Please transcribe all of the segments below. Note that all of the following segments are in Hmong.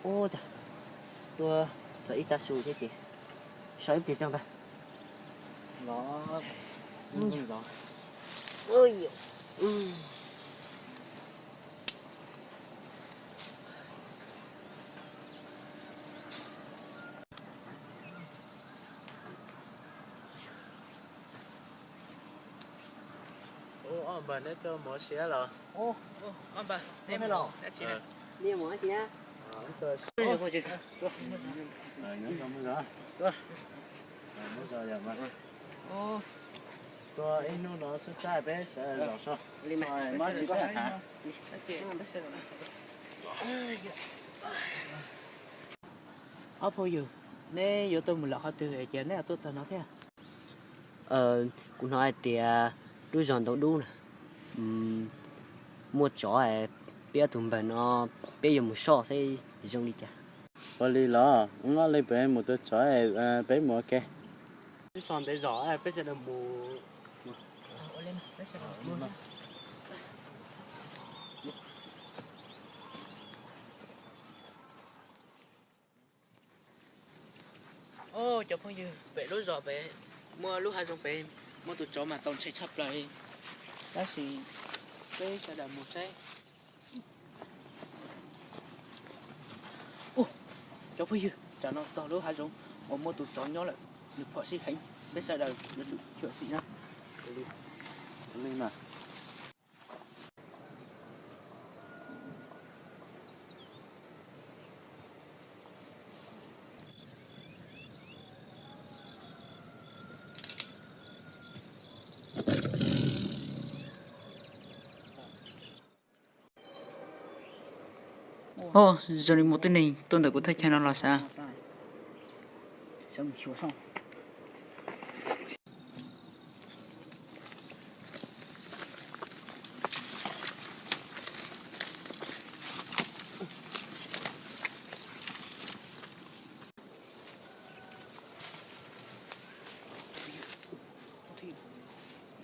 Ua cas tuaj txog ib tag su thiab ces so ib pliag tso ntag. Ua, ob npawg neb tuaj mus ua si los? Ua, ob npawg, nej mus dab tsi na? Ua, ib hnub no xwb xav peb sawv daws zov so. Ob phooj ywg, neb yuav tuaj mus lawm qhov twg es neb ho tuaj txog no thiab? Kuv hnov hais tias lub zos Ntoo Dub na muaj tsov, peb ob tug npawg no peb yuav mus soj seb zoo li cas. Ua li los, wb ob leeg peb mus tua tsov, peb mus ua ke. Twb so ntev zog, peb sawv daws mus. Cov phooj ywg, pem lub zos pem muaj lub hav zoov pem muaj tus tsov mas txaus ntshai tshaj plaws li. Tab sis peb sawv daws mus saib. Cov phooj ywg, tsam no txog lub hav zoov uas muaj tus tsov nyob lawm, nws phom sij heev, peb sawv daws yuav tsum xyuam xim na. Oj, zoo li muaj tib neeg tuaj ntawm kuv thaj chaw no los sav.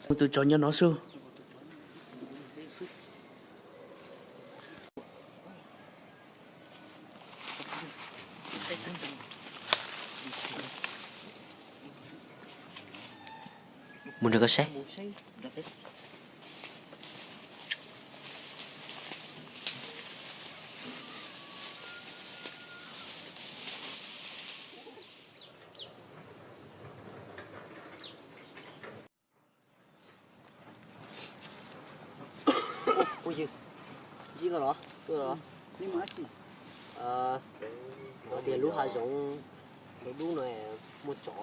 Muaj tus tsov nyob no xwb. Mus nrog koj saib. Phooj ywg, ntsib koj los? Tias lub hav zoov Ntoo Dub no muaj tsov,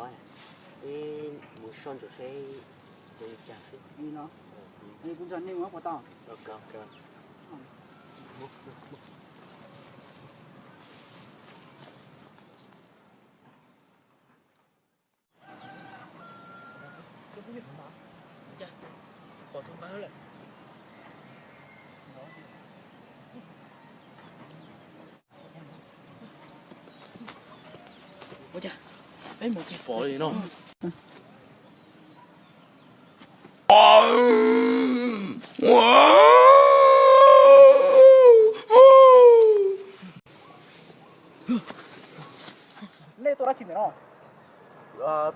peb mus soj ntsuam saib zoo li cas xwb. Pom tus nqa lawm. Ua cas peb mus tsis pom li no? Nej tuaj dab tsi ntawm no?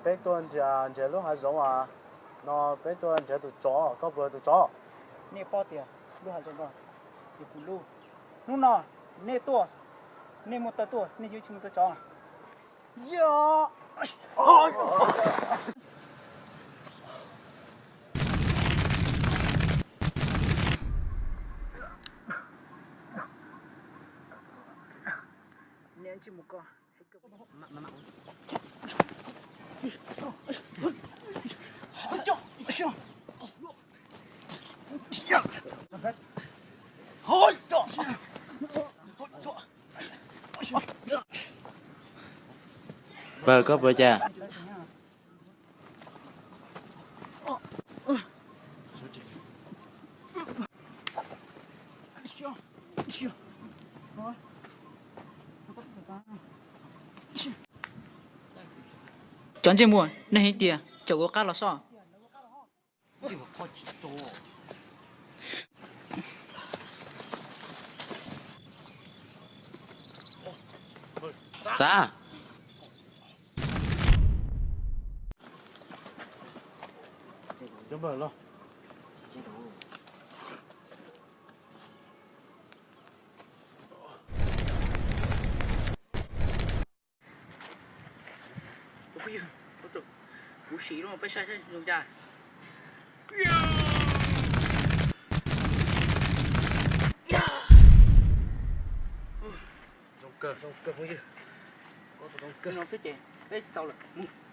Peb tuaj nrhiav, nrhiav lub hav zoov no, peb tuaj nrhiav tus tsov, koj puas yog tus tsov? Nej paub tias lub hav zoov no yog kuv lub. Hnub no nej tuaj, nej muaj taw tuaj, nej yuav tsis muaj taw tsov. Yog. Niam tsis mus ko. Ua cas, ua cas, Pawg, koj puas cas? Cov ntsej muag, nej hais tias cov kuv qab los soj. Xav. Kuv siv lub peb saib saib zoo cas. Zoo kawg, zoo kawg phooj ywg. Zoo kawg no xwb ces peb tau lawm.